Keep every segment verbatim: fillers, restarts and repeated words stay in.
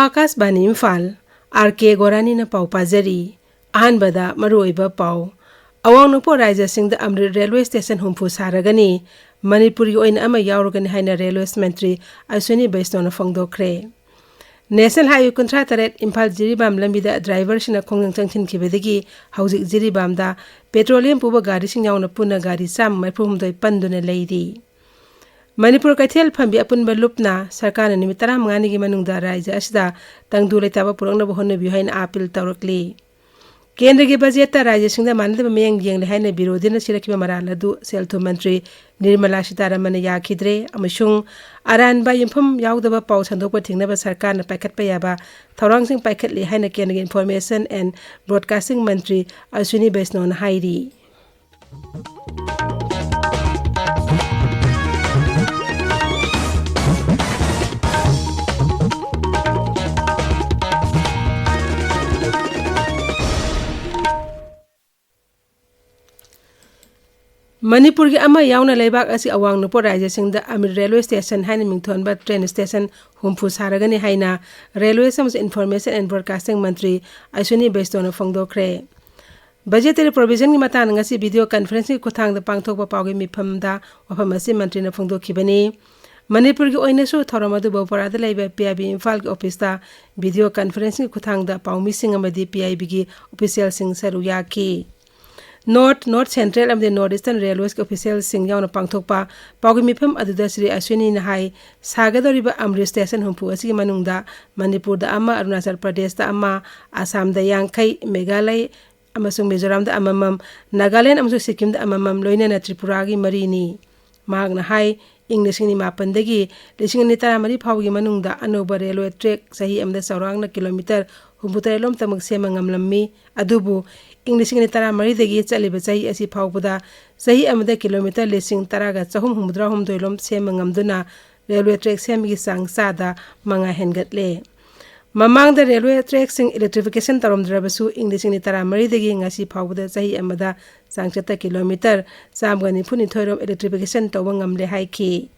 ꯑꯥꯀꯥꯁꯕꯥꯅꯤ Imphal, R ꯀꯦ ꯒꯣꯔꯥꯅꯤꯅ ꯄꯥꯎ ꯄꯥꯖꯔꯤ꯫ ꯑꯍꯥꯟꯕꯗ ꯃꯔꯨꯑꯣꯏꯕ ꯄꯥꯎ꯫ ꯑꯋꯥꯡ ꯅꯣꯡꯄꯣꯛ ꯔꯥꯖ꯭ꯌꯁꯤꯡꯗ ꯑꯃ꯭ꯔꯤꯠ ꯔꯦꯜꯋꯦ ꯁ꯭ꯇꯦꯁꯟ ꯍꯨꯝꯐꯨ ꯁꯥꯔꯒꯅꯤ꯫ ꯃꯅꯤꯄꯨꯔꯒꯤ ꯑꯣꯏꯅ ꯑꯃ ꯌꯥꯎꯔꯒꯅꯤ ꯍꯥꯏꯅ ꯔꯦꯜꯋꯦꯁ ꯃꯟꯇ꯭ꯔꯤ ꯑꯁ꯭ꯋꯤꯅꯤ ꯕꯩꯁꯅꯣꯅ ꯐꯣꯡꯗꯣꯛꯈ꯭ꯔꯦ꯫ ꯅꯦꯁꯅꯦꯜ ꯍꯥꯏꯋꯦ ꯀꯨꯟꯊ꯭ꯔꯥ ꯇꯔꯦꯠ ꯏꯝꯐꯥꯜ ꯖꯤꯔꯤꯕꯥꯝ ꯂꯝꯕꯤꯗ ꯗ꯭ꯔꯥꯏꯚꯔꯁꯤꯡꯅ ꯈꯣꯡꯖꯪ ꯆꯪꯁꯤꯟꯈꯤꯕꯗꯒꯤ ꯍꯧꯖꯤꯛ ꯖꯤꯔꯤꯕꯥꯝꯗ ꯄꯦꯇ꯭ꯔꯣꯂꯤꯌꯝ ꯄꯨꯕ ꯒꯥꯔꯤꯁꯤꯡ ꯌꯥꯎꯅ ꯄꯨꯟꯅ ꯒꯥꯔꯤ ꯆꯥꯝꯃ ꯃꯔꯤꯐꯨ ꯍꯨꯝꯗꯣꯏ ꯄꯟꯗꯨꯅ ꯂꯩꯔꯤ꯫ ꯃꯅꯤꯄꯨꯔ ꯀꯩꯊꯦꯜ ꯐꯝꯕꯤ ꯑꯄꯨꯟꯕ ꯂꯨꯞꯅ ꯁꯔꯀꯥꯔꯅ ꯅꯨꯃꯤꯠ ꯇꯔꯥꯃꯉꯥꯅꯤꯒꯤ ꯃꯅꯨꯡꯗ ꯔꯥꯖ꯭ꯌ ꯑꯁꯤꯗ ꯇꯪꯗꯨ ꯂꯩꯇꯥꯕ ꯄꯨꯔꯛꯅꯕ ꯍꯣꯠꯅꯕꯤꯌꯨ ꯍꯥꯏꯅ ꯑꯥꯄꯤꯜ ꯇꯧꯔꯛꯂꯤ꯫ ꯀꯦꯟꯗ꯭ꯔꯒꯤ ꯕꯖꯦꯠꯇ ꯔꯥꯖ꯭ꯌꯁꯤꯡꯗ ꯃꯥꯟꯅꯗꯕ ꯃꯤꯠꯌꯦꯡ ꯌꯦꯡꯂꯦ ꯍꯥꯏꯅ ꯕꯤꯔꯣꯙꯤꯅ ꯁꯤꯔꯛꯈꯤꯕ ꯃꯔꯥꯜ ꯑꯗꯨ ꯁꯦꯜ ꯊꯨꯝ ꯃꯟꯇ꯭ꯔꯤ ꯅꯤꯔꯃꯂꯥ ꯁꯤꯇꯥꯔꯥꯃꯟꯅ ꯌꯥꯈꯤꯗ꯭ꯔꯦ ꯑꯃꯁꯨꯡ ꯑꯔꯥꯟꯕ ꯌꯨꯝꯐꯝ ꯌꯥꯎꯗꯕ ꯄꯥꯎ ꯁꯟꯗꯣꯛꯄ ꯊꯤꯡꯅꯕ ꯁꯔꯀꯥꯔꯅ ꯄꯥꯏꯈꯠꯄ ꯌꯥꯕ ꯊꯧꯔꯥꯡꯁꯤꯡ ꯄꯥꯏꯈꯠꯂꯤ ꯍꯥꯏꯅ ꯀꯦꯟꯗ꯭ꯔꯒꯤ ꯏꯟꯐꯣꯔꯃꯦꯁꯟ ꯑꯦꯟ ꯕ꯭ꯔꯣꯗꯀꯥꯁꯇꯤꯡ ꯃꯟꯇ꯭ꯔꯤ ꯑꯁ꯭ꯋꯤꯅꯤ ꯕꯩꯁꯅꯣꯅ ꯍꯥꯏꯔꯤ꯫ ꯃꯅꯤꯄꯨꯔꯒꯤ ꯑꯃ ꯌꯥꯎꯅ ꯂꯩꯕꯥꯛ ꯑꯁꯤ ꯑꯋꯥꯡ ꯅꯣꯡꯄꯣꯛ ꯔꯥꯖ꯭ꯌꯁꯤꯡꯗ ꯑꯃ꯭ꯔꯤꯠ ꯔꯦꯜꯋꯦ ꯁ꯭ꯇꯦꯁꯟ ꯍꯥꯏꯅ ꯃꯤꯡꯊꯣꯟꯕ ꯇ꯭ꯔꯦꯟ ꯁ꯭ꯇꯦꯁꯟ ꯍꯨꯝꯐꯨ ꯁꯥꯔꯒꯅꯤ ꯍꯥꯏꯅ ꯔꯦꯜꯋꯦꯁ ꯑꯃꯁꯨꯡ ꯏꯟꯐꯣꯔꯃꯦꯁꯟ ꯑꯦꯟ ꯕ꯭ꯔꯣꯗꯀꯥꯁꯇꯤꯡ ꯃꯟꯇ꯭ꯔꯤ ꯑꯁ꯭ꯋꯤꯅꯤ ꯕꯩꯁꯅꯣꯅ ꯐꯣꯡꯗꯣꯛꯈ꯭ꯔꯦ꯫ ꯕꯖꯦꯇꯔꯤ ꯄ꯭ꯔꯣꯚꯤꯖꯟꯒꯤ ꯃꯇꯥꯡꯗ ꯉꯁꯤ ꯚꯤꯗꯤꯑꯣ ꯀꯟꯐꯔꯦꯟꯁꯒꯤ ꯈꯨꯠꯊꯥꯡꯗ ꯄꯥꯡꯊꯣꯛꯄ ꯄꯥꯎꯒꯤ ꯃꯤꯐꯝꯗ ꯋꯥꯐꯝ ꯑꯁꯤ ꯃꯟꯇ꯭ꯔꯤꯅ ꯐꯣꯡꯗꯣꯛꯈꯤꯕꯅꯤ꯫ ꯃꯅꯤꯄꯨꯔꯒꯤ ꯑꯣꯏꯅꯁꯨ ꯊꯧꯔꯝ ꯑꯗꯨ ꯕꯧꯄꯔꯥꯗ ꯂꯩꯕ ꯄꯤ ꯑꯥꯏ ꯕꯤ ꯏꯝꯐꯥꯜꯒꯤ ꯑꯣꯐꯤꯁꯇ ꯚꯤꯗꯤꯑꯣ ꯀꯟꯐꯔꯦꯟꯁꯒꯤ ꯈꯨꯠꯊꯥꯡꯗ ꯄꯥꯎꯃꯤꯁꯤꯡ ꯑꯃꯗꯤ ꯄꯤ ꯑꯥꯏ ꯕꯤꯒꯤ ꯑꯣꯐꯤꯁꯤꯌꯦꯜꯁꯤꯡ ꯁꯔꯨꯛ ꯌꯥꯈꯤ꯫ ꯅꯣꯔꯠ, ꯅꯣꯔꯠ ꯁꯦꯟꯇ꯭ꯔꯦꯜ ꯑꯃꯗꯤ ꯅꯣꯔꯠ ꯏꯁꯇꯔꯟ ꯔꯦꯜꯋꯦꯁꯀꯤ ꯑꯣꯐꯤꯁꯤꯌꯦꯜꯁꯤꯡ ꯌꯥꯎꯅ ꯄꯥꯡꯊꯣꯛꯄ ꯄꯥꯎꯒꯤ ꯃꯤꯐꯝ ꯑꯗꯨꯗ ꯁ꯭ꯔꯤ ꯑꯁ꯭ꯋꯤꯅꯤꯅ ꯍꯥꯏ, ꯁꯥꯒꯗꯧꯔꯤꯕ ꯑꯃ꯭ꯔꯤꯠ ꯁ꯭ꯇꯦꯁꯟ ꯍꯨꯝꯐꯨ ꯑꯁꯤꯒꯤ ꯃꯅꯨꯡꯗ ꯃꯅꯤꯄꯨꯔꯗ ꯑꯃ, ꯑꯔꯨꯅꯥꯆꯜ ꯄ꯭ꯔꯗꯦꯁꯇ ꯑꯃ, ꯑꯁꯥꯝꯗ ꯌꯥꯡꯈꯩ, ꯃꯦꯘꯥꯂꯩ ꯑꯃꯁꯨꯡ ꯃꯤꯖꯣꯔꯥꯝꯗ ꯑꯃꯃꯝ, ꯅꯥꯒꯥꯂꯦꯟ ꯑꯃꯁꯨꯡ ꯁꯤꯛꯀꯤꯝꯗ ꯑꯃꯃꯝ, ꯂꯣꯏꯅꯅ ꯇ꯭ꯔꯤꯄꯨꯔꯥꯒꯤ ꯃꯔꯤꯅꯤ꯫ ꯃꯍꯥꯛꯅ ꯍꯥꯏ, ꯏꯪ ꯂꯤꯁꯤꯡ ꯑꯅꯤ ꯃꯥꯄꯟꯗꯒꯤ ꯂꯤꯁꯤꯡ ꯑꯅꯤ ꯇꯔꯥꯃꯔꯤ ꯐꯥꯎꯕꯒꯤ ꯃꯅꯨꯡꯗ ꯑꯅꯧꯕ ꯔꯦꯜꯋꯦ ꯇ꯭ꯔꯦꯛ ꯆꯍꯤ ꯑꯃꯗ ꯆꯥꯎꯔꯥꯛꯅ ꯀꯤꯂꯣꯃꯤꯇꯔ ꯍꯨꯝꯐꯨꯇꯔꯦꯠ ꯂꯣꯝꯇꯃꯛ ꯁꯦꯝꯕ ꯉꯝꯂꯝꯃꯤ꯫ ꯑꯗꯨꯕꯨ ꯏꯪ ꯂꯤꯁꯤꯡ ꯑꯅꯤ ꯇꯔꯥꯃꯔꯤꯗꯒꯤ ꯆꯠꯂꯤꯕ ꯆꯍꯤ ꯑꯁꯤ ꯐꯥꯎꯕꯗ ꯆꯍꯤ ꯑꯃꯗ ꯀꯤꯂꯣꯃꯤꯇꯔ ꯂꯤꯁꯤꯡ ꯇꯔꯥꯒ ꯆꯍꯨꯝ ꯍꯨꯝꯐꯨꯇꯔꯥ ꯍꯨꯝꯗꯣꯏ ꯂꯣꯝ ꯁꯦꯝꯕ ꯉꯝꯗꯨꯅ ꯔꯦꯜꯋꯦ ꯇ꯭ꯔꯦꯛ ꯁꯦꯝꯕꯒꯤ ꯆꯥꯡ ꯆꯥꯗ ꯃꯉꯥ ꯍꯦꯟꯒꯠꯂꯦ꯫ ꯃꯃꯥꯡꯗ ꯔꯦꯜꯋꯦ ꯇ꯭ꯔꯦꯛꯁꯤꯡ ꯏꯂꯦꯛꯇ꯭ꯔꯤꯐꯤꯀꯦꯁꯟ ꯇꯧꯔꯝꯗ꯭ꯔꯕꯁꯨ, ꯏꯪ ꯂꯤꯁꯤꯡ ꯑꯅꯤ ꯇꯔꯥꯃꯔꯤꯗꯒꯤ ꯉꯁꯤ ꯐꯥꯎꯕꯗ ꯆꯍꯤ ꯑꯃꯗ ꯆꯥꯡꯆꯠꯇ ꯀꯤꯂꯣꯃꯤꯇꯔ ꯆꯥꯝꯃꯒ ꯅꯤꯐꯨꯅꯤꯊꯣꯏ ꯔꯣꯝ ꯏꯂꯦꯛꯇ꯭ꯔꯤꯐꯤꯀꯦꯁꯟ ꯇꯧꯕ ꯉꯝꯂꯦ ꯍꯥꯏꯈꯤ꯫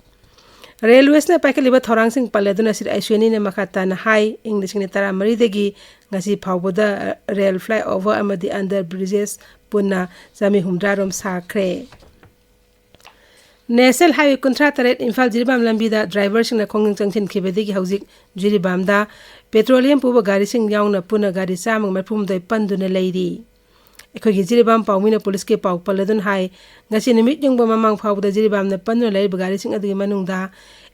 ꯔꯦꯜꯋꯦꯁꯅ ꯄꯥꯏꯈꯠꯂꯤꯕ ꯊꯧꯔꯥꯡꯁꯤꯡ ꯄꯜꯂꯗꯨꯅ ꯁ꯭ꯔꯤ ꯑꯥꯏꯁꯣꯅꯤꯅ ꯃꯈꯥ ꯇꯥꯅ ꯍꯥꯏ, ꯏꯪ ꯂꯤꯁꯤꯡ ꯑꯅꯤ ꯇꯔꯥꯃꯔꯤꯗꯒꯤ ꯉꯁꯤ ꯐꯥꯎꯕꯗ ꯔꯦꯜ flyover ꯑꯃꯗꯤ under bridges ꯄꯨꯟꯅ ꯆꯥꯝꯃꯔꯤ ꯍꯨꯝꯗ꯭ꯔꯥ ꯔꯣꯝ ꯁꯥꯈ꯭ꯔꯦ꯫ National Highway ꯀꯨꯟꯊ꯭ꯔꯥ ꯇꯔꯦꯠ ꯏꯝꯐꯥꯜ ꯖꯤꯔꯤꯕꯥꯝ ꯂꯝꯕꯤꯗ ꯗ꯭ꯔꯥꯏꯚꯔꯁꯤꯡꯅ ꯈꯣꯡꯖꯪ ꯆꯪꯁꯤꯟꯈꯤꯕꯗꯒꯤ ꯍꯧꯖꯤꯛ ꯖꯤꯔꯤꯕꯥꯝꯗ petroleum ꯄꯨꯕ ꯒꯥꯔꯤꯁꯤꯡ ꯌꯥꯎꯅ ꯄꯨꯟꯅ ꯒꯥꯔꯤ ꯆꯥꯝꯃꯒ ꯃꯔꯤꯐꯨ ꯍꯨꯝꯗꯣꯏ ꯄꯟꯗꯨꯅ ꯂꯩꯔꯤ꯫ ꯑꯩꯈꯣꯏꯒꯤ ꯖꯤꯔꯤꯕꯥꯝ ꯄꯥꯎꯃꯤꯅ ꯄꯨꯂꯤꯁꯀꯤ ꯄꯥꯎ ꯄꯜꯂꯗꯨꯅ ꯍꯥꯏ, ꯉꯁꯤ ꯅꯨꯃꯤꯠ ꯌꯨꯡꯕ ꯃꯃꯥꯡ ꯐꯥꯎꯕꯗ ꯖꯤꯔꯤꯕꯥꯝꯅ ꯄꯟꯗꯨꯅ ꯂꯩꯔꯤꯕ ꯒꯥꯔꯤꯁꯤꯡ ꯑꯗꯨꯒꯤ ꯃꯅꯨꯡꯗ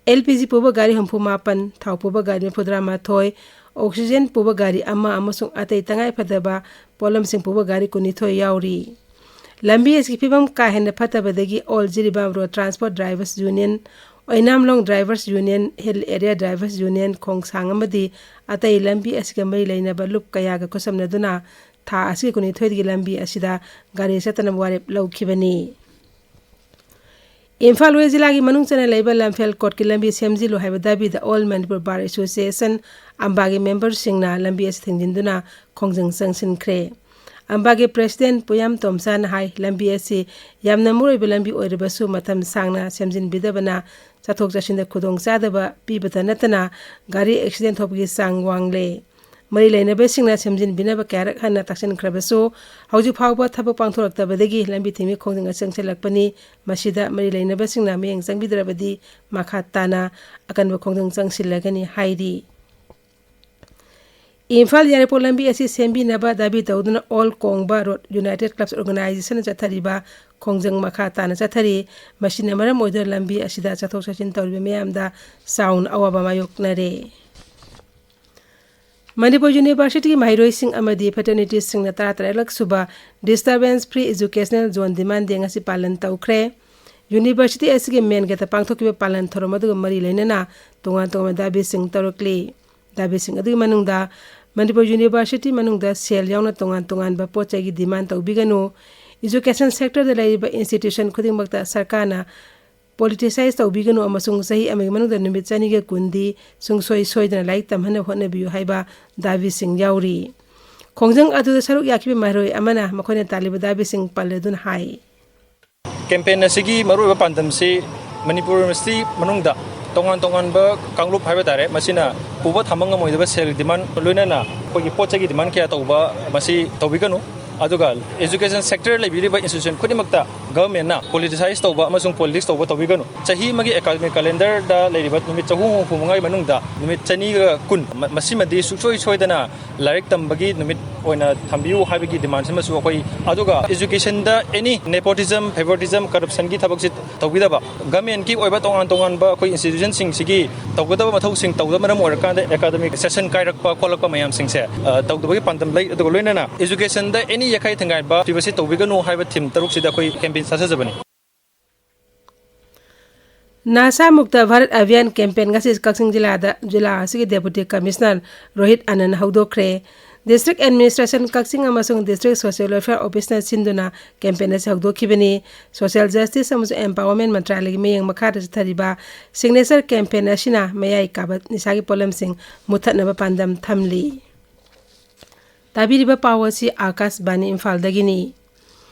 LPG ꯄꯨꯕ ꯒꯥꯔꯤ ꯍꯨꯝꯐꯨ ꯃꯥꯄꯟ, ꯊꯥꯎ ꯄꯨꯕ ꯒꯥꯔꯤ ꯃꯔꯤꯐꯨꯇꯔꯥ ꯃꯥꯊꯣꯏ, oxygen ꯄꯨꯕ ꯒꯥꯔꯤ ꯑꯃ ꯑꯃꯁꯨꯡ ꯑꯇꯩ ꯇꯉꯥꯏ ꯐꯗꯕ ꯄꯣꯠꯂꯝꯁꯤꯡ ꯄꯨꯕ ꯒꯥꯔꯤ ꯀꯨꯟꯅꯤꯊꯣꯏ ꯌꯥꯎꯔꯤ꯫ ꯂꯝꯕꯤ ꯑꯁꯤꯒꯤ ꯐꯤꯕꯝ ꯀꯥ ꯍꯦꯟꯅ ꯐꯠꯇꯕꯗꯒꯤ All Jiribam Road Transport Drivers Union, ꯑꯣꯏꯅꯥꯝꯂꯣꯡ Drivers Union, Hill Area Drivers Union, ꯈꯣꯡꯁꯥꯡ ꯑꯃꯗꯤ ꯑꯇꯩ ꯂꯝꯕꯤ ꯑꯁꯤꯒ ꯃꯔꯤ ꯂꯩꯅꯕ ꯂꯨꯞ ꯀꯌꯥꯒ ꯈꯨꯠꯁꯝꯅꯗꯨꯅ ꯊꯥ ꯑꯁꯤꯒꯤ ꯀꯨꯟꯅꯤꯊꯣꯏꯗꯒꯤ ꯂꯝꯕꯤ ꯑꯁꯤꯗ ꯒꯥꯔꯤ ꯆꯠꯇꯅꯕ ꯋꯥꯔꯦꯞ ꯂꯧꯈꯤꯕꯅꯤ꯫ ꯏꯝꯐꯥꯜ ꯋꯦꯁ ꯖꯤꯂꯥꯒꯤ ꯃꯅꯨꯡ ꯆꯟꯅ ꯂꯩꯕ ꯂꯝꯐꯦꯜ ꯀꯣꯔꯠꯀꯤ ꯂꯝꯕꯤ ꯁꯦꯝꯖꯤꯜꯂꯨ ꯍꯥꯏꯕ ꯗꯥꯕꯤꯗ All Manipur Bar Association, ꯑꯝꯕꯥꯒꯤ memberꯁꯤꯡꯅ ꯂꯝꯕꯤ ꯑꯁꯤ ꯊꯤꯡꯖꯤꯟꯗꯨꯅ ꯈꯣꯡꯖꯪ ꯆꯪꯁꯤꯟꯈ꯭ꯔꯦ꯫ ꯑꯝꯕꯥꯒꯤ president ꯄꯨꯌꯥꯝ ꯇꯣꯝꯆꯥꯅ ꯍꯥꯏ, ꯂꯝꯕꯤ ꯑꯁꯤ ꯌꯥꯝꯅ ꯃꯔꯨꯑꯣꯏꯕ ꯂꯝꯕꯤ ꯑꯣꯏꯔꯕꯁꯨ ꯃꯇꯝ ꯁꯥꯡꯅ ꯁꯦꯝꯖꯤꯟꯕꯤꯗꯕꯅ ꯆꯠꯊꯣꯛ ꯆꯠꯁꯤꯟꯗ ꯈꯨꯗꯣꯡꯆꯥꯗꯕ ꯄꯤꯕꯇ ꯅꯠꯇꯅ ꯒꯥꯔꯤ accident ꯊꯣꯛꯄꯒꯤ ꯆꯥꯡ ꯋꯥꯡꯂꯦ꯫ ꯃꯔꯤ ꯂꯩꯅꯕꯁꯤꯡꯅ ꯁꯦꯝꯖꯤꯟꯕꯤꯅꯕ ꯀꯌꯥꯔꯛ ꯍꯟꯅ ꯇꯥꯛꯁꯤꯟꯈ꯭ꯔꯕꯁꯨ ꯍꯧꯖꯤꯛ ꯐꯥꯎꯕ ꯊꯕꯛ ꯄꯥꯡꯊꯣꯔꯛꯇꯕꯗꯒꯤ ꯂꯝꯕꯤ ꯊꯤꯡꯕꯒꯤ ꯈꯣꯡꯖꯪ ꯑꯁꯤ ꯆꯪꯁꯤꯜꯂꯛꯄꯅꯤ꯫ ꯃꯁꯤꯗ ꯃꯔꯤ ꯂꯩꯅꯕꯁꯤꯡꯅ ꯃꯤꯠꯌꯦꯡ ꯆꯪꯕꯤꯗ꯭ꯔꯕꯗꯤ ꯃꯈꯥ ꯇꯥꯅ ꯑꯀꯟꯕ ꯈꯣꯡꯖꯪ ꯆꯪꯁꯤꯜꯂꯒꯅꯤ ꯍꯥꯏꯔꯤ꯫ ꯏꯝꯐꯥꯜ ꯌꯥꯏꯔꯤꯄꯣꯛ ꯂꯝꯕꯤ ꯑꯁꯤ ꯁꯦꯝꯕꯤꯅꯕ ꯗꯥꯕꯤ ꯇꯧꯗꯨꯅ All Kongba Road United Clubs Organizationꯅ ꯆꯠꯊꯔꯤꯕ ꯈꯣꯡꯖꯪ ꯃꯈꯥ ꯇꯥꯅ ꯆꯠꯊꯔꯤ꯫ ꯃꯁꯤꯅ ꯃꯔꯝ ꯑꯣꯏꯗꯨꯅ ꯂꯝꯕꯤ ꯑꯁꯤꯗ ꯆꯠꯊꯣꯛ ꯆꯠꯁꯤꯟ ꯇꯧꯔꯤꯕ ꯃꯤꯌꯥꯝꯗ ꯆꯥꯎꯅ ꯑꯋꯥꯕ ꯃꯥꯌꯣꯛꯅꯔꯦ꯫ ꯃꯅꯤꯄꯨꯔ Universityꯒꯤ ꯃꯍꯩꯔꯣꯏꯁꯤꯡ ꯑꯃꯗꯤ fraternitiesꯁꯤꯡꯅ ꯇꯔꯥꯇꯔꯦꯠꯂꯛ ꯁꯨꯕ Disturbance Free Educational Zone Demand Day ꯉꯁꯤ ꯄꯥꯂꯟ ꯇꯧꯈ꯭ꯔꯦ꯫ University ꯑꯁꯤꯒꯤ main gateꯇ ꯄꯥꯡꯊꯣꯛꯈꯤꯕ ꯄꯥꯂꯟ ꯊꯧꯔꯝ ꯑꯗꯨꯒ ꯃꯔꯤ ꯂꯩꯅꯅ ꯇꯣꯉꯥꯟ ꯇꯣꯉꯥꯟꯕ ꯗꯥꯕꯤꯁꯤꯡ ꯇꯧꯔꯛꯂꯤ꯫ ꯗꯥꯕꯤꯁꯤꯡ ꯑꯗꯨꯒꯤ ꯃꯅꯨꯡꯗ ꯃꯅꯤꯄꯨꯔ University ꯃꯅꯨꯡꯗ ꯁꯦꯜ ꯌꯥꯎꯅ ꯇꯣꯉꯥꯟ ꯇꯣꯉꯥꯟꯕ ꯄꯣꯠ ꯆꯩꯒꯤ demand ꯇꯧꯕꯤꯒꯅꯨ, education sectorꯗ ꯂꯩꯔꯤꯕ institution ꯈꯨꯗꯤꯡꯃꯛꯇ ꯁꯔꯀꯥꯔꯅ politicize ꯇꯧꯕꯤꯒꯅꯨ ꯑꯃꯁꯨꯡ ꯆꯍꯤ ꯑꯃꯒꯤ ꯃꯅꯨꯡꯗ ꯅꯨꯃꯤꯠ ꯆꯅꯤꯒ ꯀꯨꯟꯗꯤ ꯁꯨꯡꯁꯣꯏ ꯁꯣꯏꯗꯅ ꯂꯥꯏꯔꯤꯛ ꯇꯝꯍꯟꯅꯕ ꯍꯣꯠꯅꯕꯤꯌꯨ ꯍꯥꯏꯕ ꯗꯥꯕꯤꯁꯤꯡ ꯌꯥꯎꯔꯤ꯫ ꯈꯣꯡꯖꯪ ꯑꯗꯨꯗ ꯁꯔꯨꯛ ꯌꯥꯈꯤꯕ ꯃꯍꯩꯔꯣꯏ ꯑꯃꯅ ꯃꯈꯣꯏꯅ ꯇꯥꯜꯂꯤꯕ ꯗꯥꯕꯤꯁꯤꯡ ꯄꯜꯂꯗꯨꯅ ꯍꯥꯏ꯫ Campaign ꯑꯁꯤꯒꯤ ꯃꯔꯨꯑꯣꯏꯕ ꯄꯥꯟꯗꯝꯁꯤ ꯃꯅꯤꯄꯨꯔ University ꯃꯅꯨꯡꯗ ꯇꯣꯉꯥꯟ ꯇꯣꯉꯥꯟꯕ ꯀꯥꯡꯂꯨꯞ ꯍꯥꯏꯕ ꯇꯥꯔꯦ, ꯃꯁꯤꯅ ꯄꯨꯕ ꯊꯥꯡꯕ ꯉꯝꯃꯣꯏꯗꯕ ꯁꯦꯜ ꯗꯤꯃꯥꯟ, ꯂꯣꯏꯅꯅ ꯑꯩꯈꯣꯏꯒꯤ ꯄꯣꯠ ꯆꯩꯒꯤ ꯗꯤꯃꯥꯟ ꯀꯌꯥ ꯇꯧꯕ ꯃꯁꯤ ꯇꯧꯕꯤꯒꯅꯨ꯫ ꯑꯗꯨꯒ education sector ꯂꯩꯕꯤꯔꯤꯕ institution ꯈꯨꯗꯤꯡꯃꯛꯇ governmentꯅ politicize ꯇꯧꯕ ꯑꯃꯁꯨꯡ politics ꯇꯧꯕ ꯇꯧꯕꯤꯒꯅꯨ꯫ ꯆꯍꯤ ꯑꯃꯒꯤ academic calendarꯗ ꯂꯩꯔꯤꯕ ꯅꯨꯃꯤꯠ ꯆꯍꯨꯝ ꯍꯨꯝꯐꯨ ꯃꯉꯥꯒꯤ ꯃꯅꯨꯡꯗ ꯅꯨꯃꯤꯠ ꯆꯅꯤꯒ ꯀꯨꯟ, ꯃ-, ꯃꯁꯤꯃꯗꯤ ꯁꯨꯡꯁꯣꯏ ꯁꯣꯏꯗꯅ ꯂꯥꯏꯔꯤꯛ ꯇꯝꯕꯒꯤ ꯅꯨꯃꯤꯠ ꯑꯣꯏꯅ ꯊꯝꯕꯤꯌꯨ ꯍꯥꯏꯕꯒꯤ ꯗꯤꯃꯥꯟꯁꯤꯃꯁꯨ ꯑꯩꯈꯣꯏ, ꯑꯗꯨꯒ educationꯗ any nepotism, favoritism, corruptionꯒꯤ ꯊꯕꯛꯁꯤ ꯇꯧꯕꯤꯗꯕ, governmentꯀꯤ ꯑꯣꯏꯕ ꯇꯣꯉꯥꯟ ꯇꯣꯉꯥꯟꯕ ꯑꯩꯈꯣꯏ institutionꯁꯤꯡꯁꯤꯒꯤ ꯇꯧꯒꯗꯕ ꯃꯊꯧꯁꯤꯡ ꯇꯧꯗꯕ ꯃꯔꯝ ꯑꯣꯏꯔꯀꯥꯟꯗ academic session ꯀꯥꯏꯔꯛꯄ ꯈꯣꯠꯂꯛꯄ ꯃꯌꯥꯝꯁꯤꯡꯁꯦ, ꯑ, ꯇꯧꯗꯕꯒꯤ ꯄꯥꯟꯗꯝ ꯂꯩ꯫ ꯑꯗꯨꯒ ꯂꯣꯏꯅꯅ educationꯗ any ꯌꯥꯈꯩ ꯊꯤꯡꯒꯥꯏꯕ ꯄꯤꯕꯁꯤ ꯇꯧꯕꯤꯒꯅꯨ ꯍꯥꯏꯕ theme ꯇꯔꯨꯛꯁꯤꯗ ꯑꯩꯈꯣꯏ campaign ꯆꯠꯊꯖꯕꯅꯤ꯫ ꯅꯥꯁꯥ ꯃꯨꯛꯇ ꯚꯥꯔꯠ ꯑꯚꯤꯌꯥꯟ campaign ꯉꯁꯤ ꯀꯛꯆꯤꯡ ꯖꯤꯂꯥꯗ, ꯖꯤꯂꯥ ꯑꯁꯤꯒꯤ Deputy Commissioner Rohit ꯑꯅꯟ ꯍꯧꯗꯣꯛꯈ꯭ꯔꯦ꯫ District Administration ꯀꯛꯆꯤꯡ ꯑꯃꯁꯨꯡ District Social Welfare Officeꯅ ꯁꯤꯟꯗꯨꯅ campaign ꯑꯁꯤ ꯍꯧꯗꯣꯛꯈꯤꯕꯅꯤ꯫ Social Justice ꯑꯃꯁꯨꯡ Empowerment ꯃꯟꯇ꯭ꯔꯥꯂꯌꯒꯤ ꯃꯤꯠꯌꯦꯡ ꯃꯈꯥꯗ ꯆꯠꯊꯔꯤꯕ signature campaign ꯑꯁꯤꯅ ꯃꯌꯥꯏ ꯀꯥꯕ ꯅꯤꯁꯥꯒꯤ ꯄꯣꯠꯂꯝꯁꯤꯡ ꯃꯨꯠꯊꯠꯅꯕ ꯄꯥꯟꯗꯝ ꯊꯝꯂꯤ꯫ ꯇꯥꯕꯤꯔꯤꯕ ꯄꯥꯎ ꯑꯁꯤ ꯑꯥꯀꯥꯁꯕꯥꯅꯤ ꯏꯝꯐꯥꯜꯗꯒꯤꯅꯤ꯫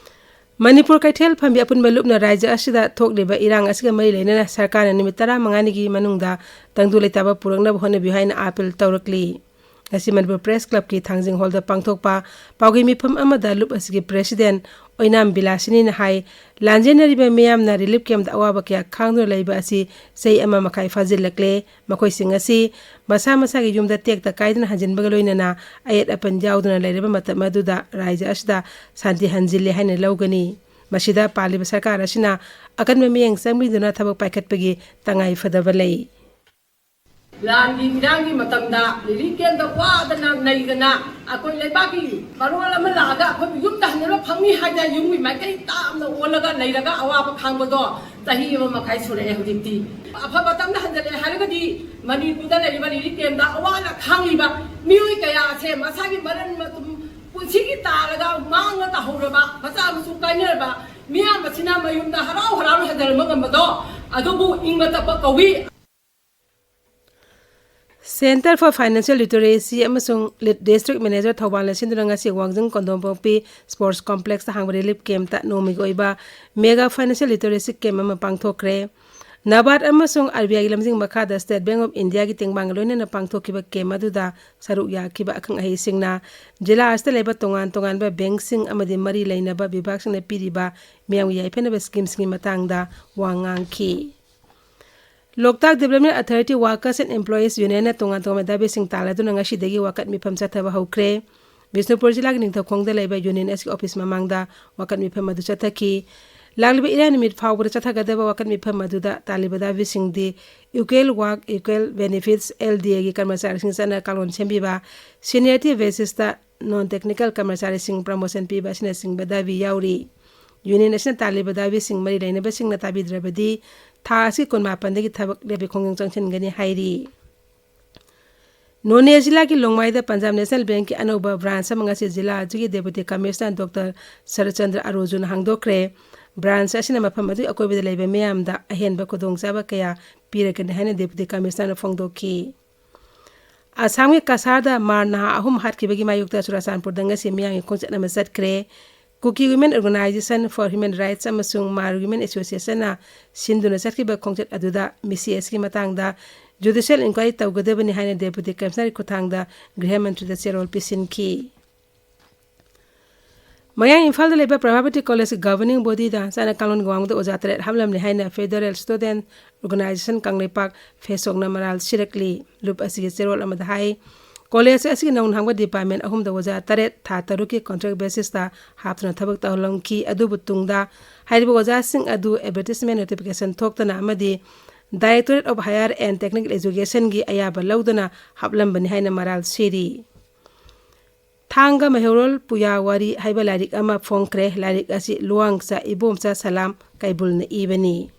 ꯃꯅꯤꯄꯨꯔ ꯀꯩꯊꯦꯜ ꯐꯝꯕꯤ ꯑꯄꯨꯟꯕ ꯂꯨꯞꯅ ꯔꯥꯖ꯭ꯌ ꯑꯁꯤꯗ ꯊꯣꯛꯂꯤꯕ ꯏꯔꯥꯡ ꯑꯁꯤꯒ ꯃꯔꯤ ꯂꯩꯅꯅ ꯁꯔꯀꯥꯔꯅ ꯅꯨꯃꯤꯠ ꯇꯔꯥꯃꯉꯥꯅꯤꯒꯤ ꯃꯅꯨꯡꯗ ꯇꯪꯗꯨ ꯂꯩꯇꯥꯕ ꯄꯨꯔꯛꯅꯕ ꯍꯣꯠꯅꯕꯤꯌꯨ ꯍꯥꯏꯅ appeal ꯇꯧꯔꯛꯂꯤ꯫ ꯉꯁꯤ ꯃꯅꯤꯄꯨꯔ Press Clubꯀꯤ ꯊꯥꯡꯖꯤꯡ ꯍꯣꯜꯗ ꯄꯥꯡꯊꯣꯛꯄ ꯄꯥꯎꯒꯤ ꯃꯤꯐꯝ ꯑꯃꯗ ꯂꯨꯞ ꯑꯁꯤꯒꯤ President ꯑꯣꯏꯅꯥꯝ ꯕꯤꯂꯥꯁꯤꯅꯤꯅ ꯍꯥꯏ, ꯂꯥꯟꯖꯦꯟꯅꯔꯤꯕ ꯃꯤꯌꯥꯝꯅ relief campꯇ ꯑꯋꯥꯕ ꯀꯌꯥ ꯈꯥꯡꯗꯨꯅ ꯂꯩꯕ ꯑꯁꯤ ꯆꯍꯤ ꯑꯃ ꯃꯈꯥꯏ ꯐꯥꯖꯤꯜꯂꯛꯂꯦ꯫ ꯃꯈꯣꯏꯁꯤꯡ ꯑꯁꯤ ꯃꯁꯥ ꯃꯁꯥꯒꯤ ꯌꯨꯝꯗ ꯇꯦꯛꯇ ꯀꯥꯏꯗꯅ ꯍꯟꯖꯤꯟꯕꯒ ꯂꯣꯏꯅꯅ ꯑꯌꯦꯠ ꯑꯄꯟ ꯌꯥꯎꯗꯅ ꯂꯩꯔꯕ ꯃꯇꯝ ꯑꯗꯨꯗ ꯔꯥꯖ꯭ꯌ ꯑꯁꯤꯗ ꯁꯥꯟꯇꯤ ꯍꯟꯖꯤꯜꯂꯦ ꯍꯥꯏꯅ ꯂꯧꯒꯅꯤ꯫ ꯃꯁꯤꯗ ꯄꯥꯜꯂꯤꯕ ꯁꯔꯀꯥꯔ ꯑꯁꯤꯅ ꯑꯀꯟꯕ ꯃꯤꯠꯌꯦꯡ ꯆꯪꯕꯤꯗꯨꯅ ꯊꯕꯛ ꯄꯥꯏꯈꯠꯄꯒꯤ ꯇꯉꯥꯏ ꯐꯗꯕ ꯂꯩ꯫ ꯂꯥꯟꯒꯤ ꯏꯔꯥꯡꯒꯤ ꯃꯇꯝꯗ relief campꯇ ꯋꯥꯗꯅ ꯅꯩꯗꯅ ꯑꯩꯈꯣꯏ ꯂꯩꯕꯥꯛꯀꯤ ꯃꯔꯣꯜ ꯑꯃ ꯂꯥꯛꯑꯒ ꯑꯩꯈꯣꯏꯕꯨ ꯌꯨꯝꯗ ꯍꯟꯅꯕ ꯐꯪꯅꯤ ꯍꯥꯏꯗꯅ ꯌꯨꯝꯒꯤ ꯃꯥꯏꯀꯩ ꯇꯥꯞꯅ ꯑꯣꯜꯂꯒ ꯂꯩꯔꯒ ꯑꯋꯥꯕ ꯈꯥꯡꯕꯗꯣ ꯆꯍꯤ ꯑꯃ ꯃꯈꯥꯏ ꯁꯨꯔꯛꯑꯦ ꯍꯧꯖꯤꯛꯇꯤ꯫ ꯑꯐꯕ ꯇꯝꯅ ꯍꯟꯖꯜꯂꯛꯑꯦ ꯍꯥꯏꯔꯒꯗꯤ ꯃꯅꯤꯄꯨꯔꯗ ꯂꯩꯔꯤꯕ relief campꯇ ꯑꯋꯥꯅ ꯈꯥꯡꯂꯤꯕ ꯃꯤꯑꯣꯏ ꯀꯌꯥ ꯑꯁꯦ ꯃꯁꯥꯒꯤ ꯃꯔꯟ ꯃꯊꯨꯝ ꯄꯨꯟꯁꯤꯒꯤ ꯇꯥꯔꯒ ꯃꯥꯡꯉ ꯇꯥꯍꯧꯔꯕ ꯃꯆꯥ ꯃꯁꯨ ꯀꯥꯏꯅꯔꯕ ꯃꯤꯌꯥꯝ ꯑꯁꯤꯅ ꯃꯌꯨꯝꯗ ꯍꯔꯥꯎ ꯍꯔꯥꯎꯅ ꯍꯟꯖꯤꯜꯂꯝꯕ ꯉꯝꯕꯗꯣ ꯑꯗꯨꯕꯨ ꯏꯪꯕ ꯇꯞꯄ ꯀꯧꯏ꯫ Centre for Financial Literacy ꯑꯃꯁꯨꯡ ꯂꯤꯠ-, District Manager ꯊꯧꯕꯥꯜꯅ ꯁꯤꯟꯗꯨꯅ ꯉꯁꯤ ꯋꯥꯡꯖꯤꯡ ꯀꯣꯟꯗꯣꯡꯄꯣꯛꯄꯤ Sports Complexꯇ ꯍꯥꯡꯕ relief campꯇ ꯅꯣꯡꯃꯒꯤ ꯑꯣꯏꯕ mega financial literacy camp ꯑꯃ ꯄꯥꯡꯊꯣꯛꯈ꯭ꯔꯦ꯫ ꯅꯕꯥꯔꯗ ꯑꯃꯁꯨꯡ ꯑꯥꯔ ꯕꯤ ꯑꯥꯏꯒꯤ ꯂꯝꯖꯤꯡ ꯃꯈꯥꯗ ꯁ꯭ꯇꯦꯠ ꯕꯦꯡꯛ ꯑꯣꯐ ꯏꯟꯗꯤꯌꯥꯒꯤ ꯇꯦꯡꯕꯥꯡꯒ ꯂꯣꯏꯅꯅ ꯄꯥꯡꯊꯣꯛꯈꯤꯕ ꯀꯦꯝꯞ ꯑꯗꯨꯗ ꯁꯔꯨꯛ ꯌꯥꯈꯤꯕ ꯑꯈꯪ ꯑꯍꯩꯁꯤꯡꯅ ꯖꯤꯂꯥ ꯑꯁꯤꯗ ꯂꯩꯕ ꯇꯣꯉꯥꯟ ꯇꯣꯉꯥꯟꯕ ꯕꯦꯡꯛꯁꯤꯡ ꯑꯃꯗꯤ ꯃꯔꯤ ꯂꯩꯅꯕ ꯕꯤꯚꯥꯒꯁꯤꯡꯅ ꯄꯤꯔꯤꯕ ꯃꯤꯌꯥꯝꯒꯤ ꯌꯥꯏꯐꯅꯕ ꯁ꯭ꯀꯤꯝꯁꯤꯡꯒꯤ ꯃꯇꯥꯡꯗ ꯋꯥ ꯉꯥꯡꯈꯤ꯫ ꯂꯣꯛꯇꯥꯛ development authority workers and employees ꯌꯨꯅꯤꯌꯟꯅ ꯇꯣꯉꯥꯟ ꯇꯣꯉꯥꯟꯕ ꯗꯥꯕꯤꯁꯤꯡ ꯇꯥꯜꯂꯗꯨꯅ ꯉꯁꯤꯗꯒꯤ ꯋꯥꯀꯠ ꯃꯤꯐꯝ ꯆꯠꯊꯕ ꯍꯧꯈ꯭ꯔꯦ꯫ ꯕꯤꯁꯅꯨꯄꯨꯔ ꯖꯤꯂꯥꯒꯤ ꯅꯤꯡꯊꯧꯈꯣꯡꯗ ꯂꯩꯕ ꯌꯨꯅꯤꯌꯟ ꯑꯁꯤꯒꯤ ꯑꯣꯐꯤꯁ ꯃꯃꯥꯡꯗ ꯋꯥꯀꯠ ꯃꯤꯐꯝ ꯑꯗꯨ ꯆꯠꯊꯈꯤ꯫ ꯂꯥꯛꯂꯤꯕ ꯏꯔꯥꯏ ꯅꯨꯃꯤꯠ ꯐꯥꯎꯕꯗ ꯆꯠꯊꯒꯗꯕ ꯋꯥꯀꯠ ꯃꯤꯐꯝ ꯑꯗꯨꯗ ꯇꯥꯜꯂꯤꯕ ꯗꯥꯕꯤꯁꯤꯡꯗꯤ Equal Work Equal Benefits, L ꯗꯤ ꯑꯦꯒꯤ ꯀꯔꯃꯆꯥꯔꯤꯁꯤꯡ ꯆꯠꯅ ꯀꯥꯡꯂꯣꯟ ꯁꯦꯝꯕꯤꯕ, ꯁꯤꯅꯤꯌꯔꯤꯇꯤ ꯕꯦꯁꯤꯁꯇ ꯅꯣꯟ ꯇꯦꯛꯅꯤꯀꯦꯜ ꯀꯔꯃꯆꯥꯔꯤꯁꯤꯡ ꯄ꯭ꯔꯃꯣꯁꯟ ꯄꯤꯕ ꯑꯁꯤꯅꯆꯤꯡꯕ ꯗꯥꯕꯤ ꯌꯥꯎꯔꯤ꯫ ꯌꯨꯅꯤꯌꯟ ꯑꯁꯤꯅ ꯇꯥꯜꯂꯤꯕ ꯗꯥꯕꯤꯁꯤꯡ ꯃꯔꯤ ꯂꯩꯅꯕꯁꯤꯡꯅ ꯇꯥꯕꯤꯗ꯭ꯔꯕꯗꯤ ꯊꯥ ꯑꯁꯤ ꯀꯨꯟꯃꯥꯄꯟꯗꯒꯤ ꯊꯕꯛ ꯂꯦꯞꯄꯤ ꯈꯣꯡꯖꯪ ꯆꯪꯁꯤꯟꯒꯅꯤ ꯍꯥꯏꯔꯤ꯫ ꯅꯣꯅꯦ ꯖꯤꯂꯥꯒꯤ ꯂꯣꯡꯃꯥꯏꯗ ꯄꯟꯖꯥꯕ ꯅꯦꯁꯅꯦꯜ ꯕꯦꯡꯛꯀꯤ ꯑꯅꯧꯕ ꯕ꯭ꯔꯥꯟꯁ ꯑꯃ ꯉꯁꯤ ꯖꯤꯂꯥ ꯑꯁꯤꯒꯤ ꯗꯦꯄꯨꯇꯤ ꯀꯃꯤꯁꯅꯔ ꯗꯣꯛꯇꯔ ꯁꯔꯠꯆꯟꯗ꯭ꯔ ꯑꯔꯣꯖꯨꯅ ꯍꯥꯡꯗꯣꯛꯈ꯭ꯔꯦ꯫ ꯕ꯭ꯔꯥꯟꯁ ꯑꯁꯤꯅ ꯃꯐꯝ ꯑꯗꯨꯒꯤ ꯑꯀꯣꯏꯕꯗ ꯂꯩꯕ ꯃꯤꯌꯥꯝꯗ ꯑꯍꯦꯟꯕ ꯈꯨꯗꯣꯡꯆꯥꯕ ꯀꯌꯥ ꯄꯤꯔꯒꯅꯤ ꯍꯥꯏꯅ ꯗꯦꯄꯨꯇꯤ ꯀꯃꯤꯁꯅꯔꯅ ꯐꯣꯡꯗꯣꯛꯈꯤ꯫ ꯑꯁꯥꯝꯒꯤ ꯀꯁꯥꯔꯗ ꯃꯥꯔ ꯅꯍꯥ ꯑꯍꯨꯝ ꯍꯥꯠꯈꯤꯕꯒꯤ ꯃꯥꯌꯣꯛꯇ ꯆꯨꯔꯥꯆꯥꯟꯄꯨꯔꯗ ꯉꯁꯤ ꯃꯤꯌꯥꯝꯒꯤ ꯈꯣꯡꯆꯠ ꯑꯃ ꯆꯠꯈ꯭ꯔꯦ꯫ Kuki women organization for human rights ꯑꯃꯁꯨꯡ ꯃꯥꯔ ꯋꯤꯃꯦꯟ ꯑꯦꯁꯣꯁꯤꯌꯦꯁꯟꯅ ꯁꯤꯟꯗꯨꯅ ꯆꯠꯈꯤꯕ ꯈꯣꯡꯆꯠ ꯑꯗꯨꯗ ꯃꯤꯁꯤ ꯑꯁꯤꯒꯤ ꯃꯇꯥꯡꯗ ꯖꯨꯗꯤꯁꯤꯌꯦꯜ ꯏꯟꯀ꯭ꯋꯥꯏꯔꯤ ꯇꯧꯒꯗꯕꯅꯤ ꯍꯥꯏꯅ ꯗꯦꯄꯨꯇꯤ ꯀꯃꯤꯁꯅꯔꯒꯤ ꯈꯨꯠꯊꯥꯡꯗ ꯒ꯭ꯔꯤꯍ ꯃꯟꯇ꯭ꯔꯤꯗ ꯆꯦꯔꯣꯜ ꯄꯤꯁꯤꯟꯈꯤ꯫ ꯃꯌꯥꯡ ꯏꯝꯐꯥꯜꯗ ꯂꯩꯕ ꯄ꯭ꯔꯚꯥꯕꯇꯤ ꯀꯣꯂꯦꯖꯀꯤ ꯒꯚꯔꯅꯤꯡ ꯕꯣꯗꯤꯗ ꯆꯠꯅ ꯀꯥꯡꯂꯣꯟꯒꯤ ꯋꯥꯡꯃꯗ ꯑꯣꯖꯥ ꯇꯔꯦꯠ ꯍꯥꯞꯂꯝꯂꯦ ꯍꯥꯏꯅ ꯐꯦꯗꯔꯦꯜ ꯁ꯭ꯇꯨꯗꯦꯟꯠ ꯑꯣꯔꯒꯅꯥꯏꯖꯦꯁꯟ ꯀꯪꯂꯩꯄꯥꯛ, ꯐꯦꯁꯣꯛꯅ ꯃꯔꯥꯜ ꯁꯤꯔꯛꯂꯤ꯫ ꯂꯨꯞ ꯑꯁꯤꯒꯤ ꯆꯦꯔꯣꯜ ꯑꯃꯗ ꯍꯥꯏ, ꯀꯣꯂꯦꯖ ꯑꯁꯤꯒꯤ ꯅꯧꯅ ꯍꯥꯡꯕ ꯗꯤꯄꯥꯔꯠꯃꯦꯟ ꯑꯍꯨꯝꯗ ꯑꯣꯖꯥ ꯇꯔꯦꯠ ꯊꯥ ꯇꯔꯨꯛꯀꯤ ꯀꯣꯟꯇ꯭ꯔꯦꯛ ꯕꯦꯁꯤꯁꯇ ꯍꯥꯞꯇꯨꯅ ꯊꯕꯛ ꯇꯧꯍꯜꯂꯝꯈꯤ꯫ ꯑꯗꯨꯕꯨ ꯇꯨꯡꯗ ꯍꯥꯏꯔꯤꯕ ꯑꯣꯖꯥꯁꯤꯡ ꯑꯗꯨ ꯑꯦꯗꯚꯔꯇꯤꯁꯃꯦꯟ ꯅꯣꯇꯤꯐꯤꯀꯦꯁꯟ ꯊꯣꯛꯇꯅ ꯑꯃꯗꯤ Directorate of Higher and Technical Educationꯒꯤ ꯑꯌꯥꯕ ꯂꯧꯗꯨꯅ ꯍꯥꯞꯂꯝꯕꯅꯤ ꯍꯥꯏꯅ ꯃꯔꯥꯜ ꯁꯤꯔꯤ꯫ ꯊꯥꯡꯒ ꯃꯩꯍꯧꯔꯣꯜ ꯄꯨꯌꯥ ꯋꯥꯔꯤ ꯍꯥꯏꯕ ꯂꯥꯏꯔꯤꯛ ꯑꯃ ꯐꯣꯡꯈ꯭ꯔꯦ꯫ ꯂꯥꯏꯔꯤꯛ ꯑꯁꯤ ꯂꯨꯋꯥꯡꯆꯥ ꯏꯕꯣꯝꯆꯥ ꯁꯂꯥꯝ ꯀꯩꯕꯨꯜꯅ ꯏꯕꯅꯤ꯫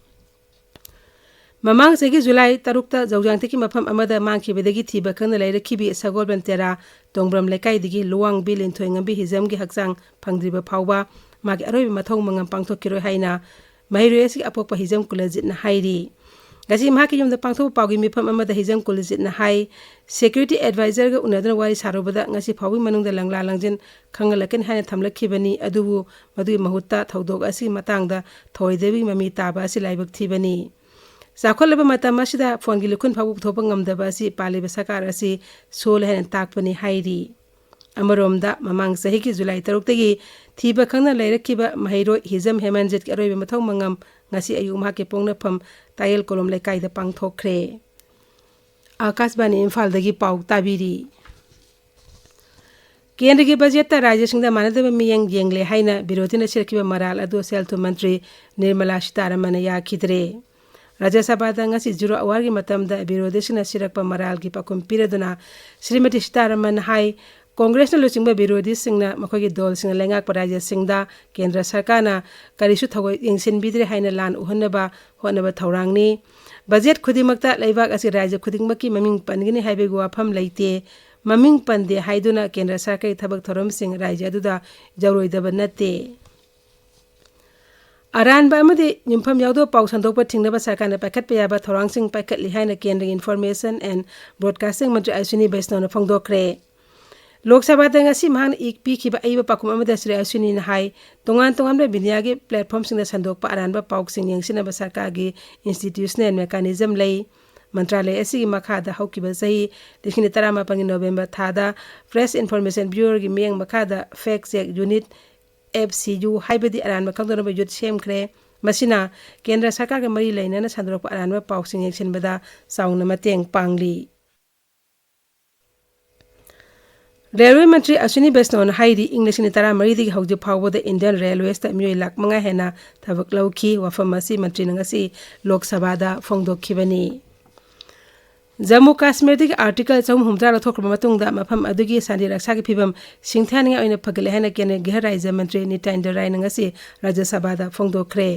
ꯃꯃꯥꯡ ꯆꯍꯤꯒꯤ ꯖꯨꯂꯥꯏ ꯇꯔꯨꯛꯇ ꯖꯧꯖꯥꯡꯊꯤꯒꯤ ꯃꯐꯝ ꯑꯃꯗ ꯃꯥꯡꯈꯤꯕꯗꯒꯤ ꯊꯤꯕ ꯈꯪꯗꯅ ꯂꯩꯔꯛꯈꯤꯕꯤ ꯁꯒꯣꯜꯕꯟ ꯇꯦꯔꯥ ꯇꯣꯡꯕ꯭ꯔꯝ ꯂꯩꯀꯥꯏꯗꯒꯤ ꯂꯨꯋꯥꯡꯕꯤ ꯂꯤꯟꯊꯣꯏꯉꯝꯕꯤ ꯍꯤꯖꯝꯒꯤ ꯍꯛꯆꯥꯡ ꯐꯪꯗ꯭ꯔꯤꯕ ꯐꯥꯎꯕ ꯃꯥꯒꯤ ꯑꯔꯣꯏꯕ ꯃꯊꯧ ꯃꯉꯝ ꯄꯥꯡꯊꯣꯛꯈꯤꯔꯣꯏ ꯍꯥꯏꯅ ꯃꯍꯩꯔꯣꯏ ꯑꯁꯤꯒꯤ ꯑꯄꯣꯛꯄ ꯍꯤꯖꯝ ꯀꯨꯂꯖꯤꯠꯅ ꯍꯥꯏꯔꯤ꯫ ꯉꯁꯤ ꯃꯍꯥꯛꯀꯤ ꯌꯨꯝꯗ ꯄꯥꯡꯊꯣꯛꯄ ꯄꯥꯎꯒꯤ ꯃꯤꯐꯝ ꯑꯃꯗ ꯍꯤꯖꯝ ꯀꯨꯂꯖꯤꯠꯅ ꯍꯥꯏ, ꯁꯦꯀ꯭ꯌꯨꯔꯤꯇꯤ ꯑꯦꯗꯚꯥꯏꯖꯔꯒ ꯎꯅꯗꯨꯅ ꯋꯥꯔꯤ ꯁꯥꯔꯨꯕꯗ ꯉꯁꯤ ꯐꯥꯎꯒꯤ ꯃꯅꯨꯡꯗ ꯂꯪꯂꯥ ꯂꯪꯖꯤꯟ ꯈꯪꯍꯜꯂꯛꯀꯅꯤ ꯍꯥꯏꯅ ꯊꯝꯂꯛꯈꯤꯕꯅꯤ꯫ ꯑꯗꯨꯕꯨ ꯃꯗꯨꯒꯤ ꯃꯍꯨꯠꯇ ꯊꯧꯗꯣꯛ ꯑꯁꯤꯒꯤ ꯃꯇꯥꯡꯗ ꯊꯧꯑꯣꯏꯗꯕꯒꯤ ꯃꯃꯤ ꯇꯥꯕ ꯑꯁꯤ ꯂꯥꯏꯕꯛ ꯊꯤꯕꯅꯤ꯫ ꯆꯥꯎꯈꯠꯂꯕ ꯃꯇꯝ ꯑꯁꯤꯗ ꯐꯣꯟꯒꯤ ꯂꯤꯈꯨꯟ ꯐꯥꯎꯕ ꯄꯨꯊꯣꯛꯄ ꯉꯝꯗꯕ ꯑꯁꯤ ꯄꯥꯜꯂꯤꯕ ꯁꯔꯀꯥꯔ ꯑꯁꯤ ꯁꯣꯜꯂꯦ ꯍꯥꯏꯅ ꯇꯥꯛꯄꯅꯤ ꯍꯥꯏꯔꯤ꯫ ꯑꯃꯔꯣꯝꯗ, ꯃꯃꯥꯡ ꯆꯍꯤꯒꯤ ꯖꯨꯂꯥꯏ ꯇꯔꯨꯛꯇꯒꯤ ꯊꯤꯕ ꯈꯪꯅ ꯂꯩꯔꯛꯈꯤꯕ ꯃꯍꯩꯔꯣꯏ ꯍꯤꯖꯝ ꯍꯦꯃꯟꯖꯤꯠꯀꯤ ꯑꯔꯣꯏꯕ ꯃꯊꯧ ꯃꯉꯝ ꯉꯁꯤ ꯑꯌꯨꯛ ꯃꯍꯥꯛꯀꯤ ꯄꯣꯛꯅꯐꯝ ꯇꯥꯌꯦꯜ ꯀꯣꯂꯣꯝ ꯂꯩꯀꯥꯏꯗ ꯄꯥꯡꯊꯣꯛꯈ꯭ꯔꯦ꯫ ꯑꯥꯀꯥꯁꯕꯥꯅꯤ ꯏꯝꯐꯥꯜꯗꯒꯤ ꯄꯥꯎ ꯇꯥꯕꯤꯔꯤ꯫ ꯀꯦꯟꯗ꯭ꯔꯒꯤ ꯕꯖꯦꯠꯇ ꯔꯥꯖ꯭ꯌꯁꯤꯡꯗ ꯃꯥꯟꯅꯗꯕ ꯃꯤꯠꯌꯦꯡ ꯌꯦꯡꯂꯦ ꯍꯥꯏꯅ ꯕꯤꯔꯣꯙꯤꯅ ꯁꯤꯔꯛꯈꯤꯕ ꯃꯔꯥꯜ ꯑꯗꯨ ꯁꯦꯜ ꯊꯨꯝ ꯃꯟꯇ꯭ꯔꯤ ꯅꯤꯔꯃꯂꯥ ꯁꯤꯇꯥꯔꯥꯃꯟꯅ ꯌꯥꯈꯤꯗ꯭ꯔꯦ꯫ ꯔꯥꯖ꯭ꯌ ꯁꯚꯥꯗ ꯉꯁꯤ ꯖꯤꯔꯣ ꯑꯋꯥꯔꯒꯤ ꯃꯇꯝꯗ ꯕꯤꯔꯣꯙꯤꯁꯤꯡꯅ ꯁꯤꯔꯛꯄ ꯃꯔꯥꯜꯒꯤ ꯄꯥꯎꯈꯨꯝ ꯄꯤꯔꯗꯨꯅ ꯁ꯭ꯔꯤꯃꯇꯤ ꯁꯤꯇꯥꯔꯥꯃꯟ ꯍꯥꯏ, ꯀꯣꯡꯒ꯭ꯔꯦꯁꯅ ꯂꯨꯆꯤꯡꯕ ꯕꯤꯔꯣꯙꯤꯁꯤꯡꯅ ꯃꯈꯣꯏꯒꯤ ꯗꯣꯜꯁꯤꯡꯅ ꯂꯩꯉꯥꯛꯄ ꯔꯥꯖ꯭ꯌꯁꯤꯡꯗ ꯀꯦꯟꯗ꯭ꯔ ꯁꯔꯀꯥꯔꯅ ꯀꯔꯤꯁꯨ ꯊꯑꯣꯏ ꯌꯦꯡꯁꯤꯟꯕꯤꯗ꯭ꯔꯦ ꯍꯥꯏꯅ ꯂꯥꯟ ꯎꯍꯟꯅꯕ ꯍꯣꯠꯅꯕ ꯊꯧꯔꯥꯡꯅꯤ꯫ ꯕꯖꯦꯠ ꯈꯨꯗꯤꯡꯃꯛꯇ ꯂꯩꯕꯥꯛ ꯑꯁꯤ ꯔꯥꯖ꯭ꯌ ꯈꯨꯗꯤꯡꯃꯛꯀꯤ ꯃꯃꯤꯡ ꯄꯟꯒꯅꯤ ꯍꯥꯏꯕꯒꯤ ꯋꯥꯐꯝ ꯂꯩꯇꯦ꯫ ꯃꯃꯤꯡ ꯄꯟꯗꯦ ꯍꯥꯏꯗꯨꯅ ꯀꯦꯟꯗ꯭ꯔ ꯁꯔꯀꯥꯔꯒꯤ ꯊꯕꯛ ꯊꯧꯔꯝꯁꯤꯡ ꯔꯥꯖ꯭ꯌ ꯑꯗꯨꯗ ꯌꯧꯔꯣꯏꯗꯕ ꯅꯠꯇꯦ꯫ ꯑꯔꯥꯟꯕ ꯑꯃꯗꯤ ꯌꯨꯝꯐꯝ ꯌꯥꯎꯗꯕ ꯄꯥꯎ ꯁꯟꯗꯣꯛꯄ ꯊꯤꯡꯅꯕ ꯁꯔꯀꯥꯔꯅ ꯄꯥꯏꯈꯠꯄ ꯌꯥꯕ ꯊꯧꯔꯥꯡꯁꯤꯡ ꯄꯥꯏꯈꯠꯂꯤ ꯍꯥꯏꯅ ꯀꯦꯟꯗ꯭ꯔꯒꯤ ꯏꯟꯐꯣꯔꯃꯦꯁꯟ ꯑꯦꯟ ꯕ꯭ꯔꯣꯗꯀꯥꯁꯇꯤꯡ ꯃꯟꯇ꯭ꯔꯤ ꯑꯁ꯭ꯋꯤꯅꯤ ꯕꯩꯁꯅꯧꯅ ꯐꯣꯡꯗꯣꯛꯈ꯭ꯔꯦ꯫ ꯂꯣꯛ ꯁꯚꯥꯗ ꯉꯁꯤ ꯃꯍꯥꯛꯅ ꯏ-, ꯄꯤꯈꯤꯕ ꯑꯏꯕ ꯄꯥꯎꯈꯨꯝ ꯑꯃꯗ ꯁ꯭ꯔꯤ ꯑꯁ꯭ꯋꯤꯅꯤꯅ ꯍꯥꯏ, ꯇꯣꯉꯥꯟ ꯇꯣꯉꯥꯟꯕ ꯃꯤꯗꯤꯌꯥꯒꯤ ꯄ꯭ꯂꯦꯠꯐꯣꯔꯝꯁꯤꯡꯗ ꯁꯟꯗꯣꯛꯄ ꯑꯔꯥꯟꯕ ꯄꯥꯎꯁꯤꯡ ꯌꯦꯡꯁꯤꯟꯅꯕ ꯁꯔꯀꯥꯔꯒꯤ ꯏꯟꯁꯇꯤꯇ꯭ꯌꯨꯁꯅꯦꯜ ꯃꯦꯀꯥꯅꯤꯖꯝ ꯂꯩ꯫ ꯃꯟꯇ꯭ꯔꯥꯂꯌ ꯑꯁꯤꯒꯤ ꯃꯈꯥꯗ ꯍꯧꯈꯤꯕ ꯆꯍꯤ ꯂꯤꯁꯤꯡ ꯑꯅꯤ ꯇꯔꯥꯃꯥꯄꯟꯒꯤ ꯅꯣꯕꯦꯝꯕꯔ ꯊꯥꯗ ꯄ꯭ꯔꯦꯁ ꯏꯟꯐꯣꯔꯃꯦꯁꯟ ꯕ꯭ꯌꯨꯔꯣꯒꯤ ꯃꯤꯠꯌꯦꯡ ꯃꯈꯥꯗ fake check unit, F C U, ꯍꯥꯏꯕꯗꯤ ꯑꯔꯥꯟꯕ ꯈꯪꯗꯣꯛꯅꯕ ꯌꯨꯠ ꯁꯦꯝꯈ꯭ꯔꯦ꯫ ꯃꯁꯤꯅ ꯀꯦꯟꯗ꯭ꯔ ꯁꯔꯀꯥꯔꯒ ꯃꯔꯤ ꯂꯩꯅꯅ ꯁꯟꯗꯣꯔꯛꯄ ꯑꯔꯥꯟꯕ ꯄꯥꯎꯁꯤꯡ ꯌꯦꯡꯁꯤꯟꯕꯗ ꯆꯥꯎꯅ ꯃꯇꯦꯡ ꯄꯥꯡꯂꯤ꯫ ꯔꯦꯜꯋꯦ ꯃꯟꯇ꯭ꯔꯤ ꯑꯁ꯭ꯋꯤꯅꯤ ꯕꯩꯁꯅꯧꯅ ꯍꯥꯏꯔꯤ, ꯏꯪ ꯂꯤꯁꯤꯡ ꯑꯅꯤ ꯇꯔꯥꯃꯔꯤꯗꯒꯤ ꯍꯧꯖꯤꯛ ꯐꯥꯎꯕꯗ ꯏꯟꯗꯤꯌꯟ ꯔꯦꯜꯋꯦꯁꯇ ꯃꯤꯑꯣꯏ ꯂꯥꯈ ꯃꯉꯥ ꯍꯦꯟꯅ ꯊꯕꯛ ꯂꯧꯈꯤ꯫ ꯋꯥꯐꯝ ꯑꯁꯤ ꯃꯟꯇ꯭ꯔꯤꯅ ꯉꯁꯤ ꯂꯣꯛ ꯁꯚꯥꯗ ꯐꯣꯡꯗꯣꯛꯈꯤꯕꯅꯤ꯫ ꯖꯝꯃꯨ ꯀꯥꯁꯃꯤꯔꯗꯒꯤ ꯑꯥꯔꯇꯤꯀꯜ ꯆꯍꯨꯝ ꯍꯨꯝꯐꯨꯇꯔꯥ ꯂꯧꯊꯣꯛꯈ꯭ꯔꯕ ꯃꯇꯨꯡꯗ ꯃꯐꯝ ꯑꯗꯨꯒꯤ ꯁꯥꯟꯇꯤ ꯔꯛꯁꯥꯒꯤ ꯐꯤꯕꯝ ꯁꯤꯡꯊꯥꯅꯤꯡꯉꯥꯏ ꯑꯣꯏꯅ ꯐꯒꯠꯂꯦ ꯍꯥꯏꯅ ꯀꯦꯟꯗ꯭ꯔꯒꯤ ꯒ꯭ꯔꯤꯍ ꯔꯥꯖ꯭ꯌ ꯃꯟꯇ꯭ꯔꯤ ꯅꯤꯇ꯭ꯌꯥꯅꯟꯗ ꯔꯥꯏꯅ ꯉꯁꯤ ꯔꯥꯖ꯭ꯌ ꯁꯚꯥꯗ ꯐꯣꯡꯗꯣꯛꯈ꯭ꯔꯦ꯫